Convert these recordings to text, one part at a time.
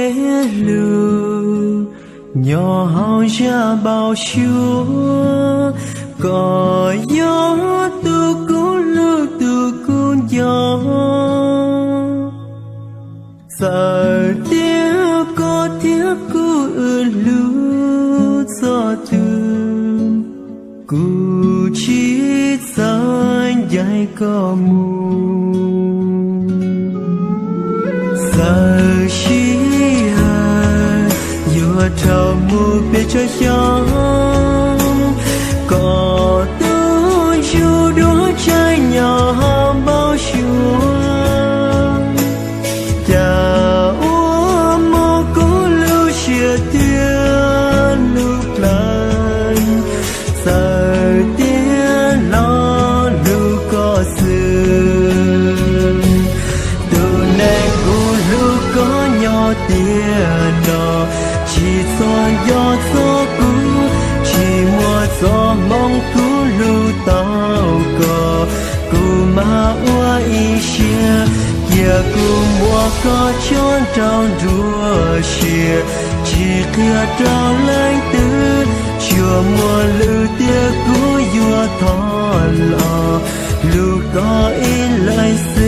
Hlub nyob hauv zaj npau suav, koj yog tus kuv hlub tus kuv nco. Txawm tias koj thiab kuv wb hlub txog twg, kuv tsis txawj ncaim koj mus. Txawm sij hawm yuav dhau mus pes tsawg xyoo, koj tus ntsuj duab tseem nyob hauv npau suav. Cas ua mob kuv lub siab thiab lub plab, txawm tias los hlub koj xwb. Tus neeg kuv hlub koj nyob tiag no, tsis txhob nco txog kuv, tsis muaj txoj hmoov kuv hlub tau koj. Kuv mam ua ib siab, cia kuv muab koj tso nrau nruab siab, tsis qhia rau leej twg, tsuas muaj lwm tiam kuv yuav thov los hlub koj ib leeg xwb.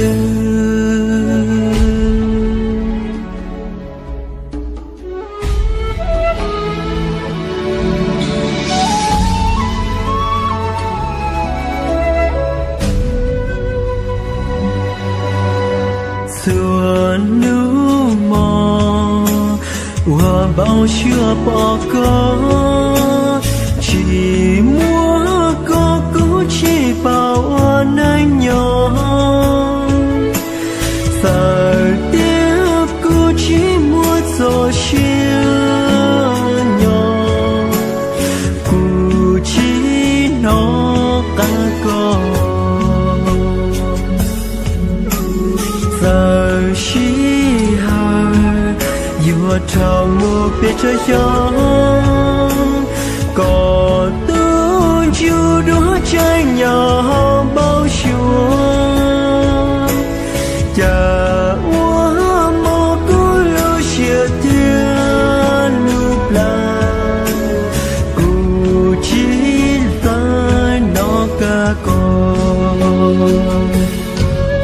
Txhua hnub hmo uas npau suav pom koj, tsis muaj koj kuv tsis paub ua neej nyob. Txawm tias kuv tsis muaj txoj sia nyob, kuv tsis hnov qab koj. Txawm sij hawm yuav dhau mus pes tsawg xyoo, koj tus ntsuj duab tseem nyob hauv npau suav. Cas ua mob kuv lub siab thiab lub plab, kuv tsis txawj hnov qab koj.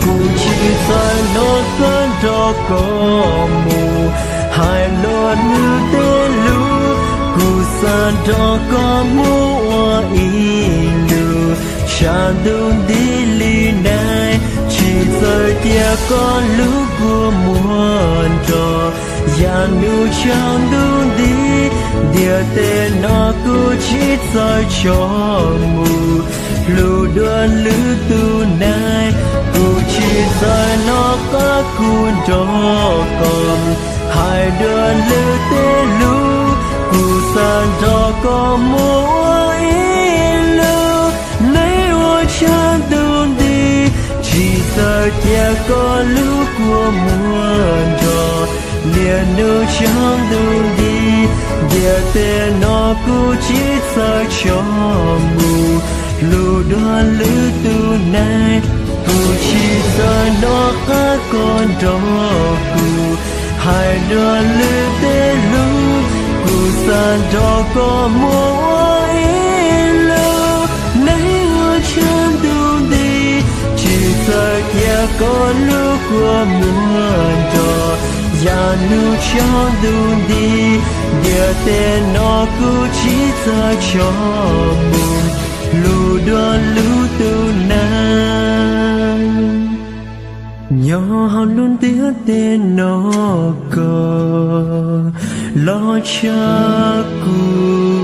Kuv tsis txawj hnov qab nrog koj mus, hais luag lwm tej lus, kuv xav nrog koj mus ua ib lub, sab ntuj nti li neej, tsis txawj cia koj lub kua muag nrog. Yam hnub tshav ntuj nti, ntiaj teb no kuv tsis txawj tso mus, hlub dua lwm tus neeg, kuv tsis txawj hnov qab kuv nrog koj, hais dua lwm tej lus, kuv xav nrog koj mus ua ib lub neej ua tshav ntuj nti, tsis txawj cia koj lub kua muag nrog. Niaj hnub tshav ntuj nti, ntiaj teb no kuv tsis txawj tso mus, hlub dua lwm tus neeg, kuv tsis txawj hnov qab koj nrog kuv, hais dua lwm tej lus, kuv xav nrog koj mus ua ib lub neej ua tshav ntuj nti, tsis txawj cia koj lub kua muag nrog. Yam hnub tshav ntuj nti, ntiaj teb no kuv tsis txawj tso mus, hlub dua lwm tus neeg. Nyob hauv lub ntiaj teb no koj los tshaj kuv.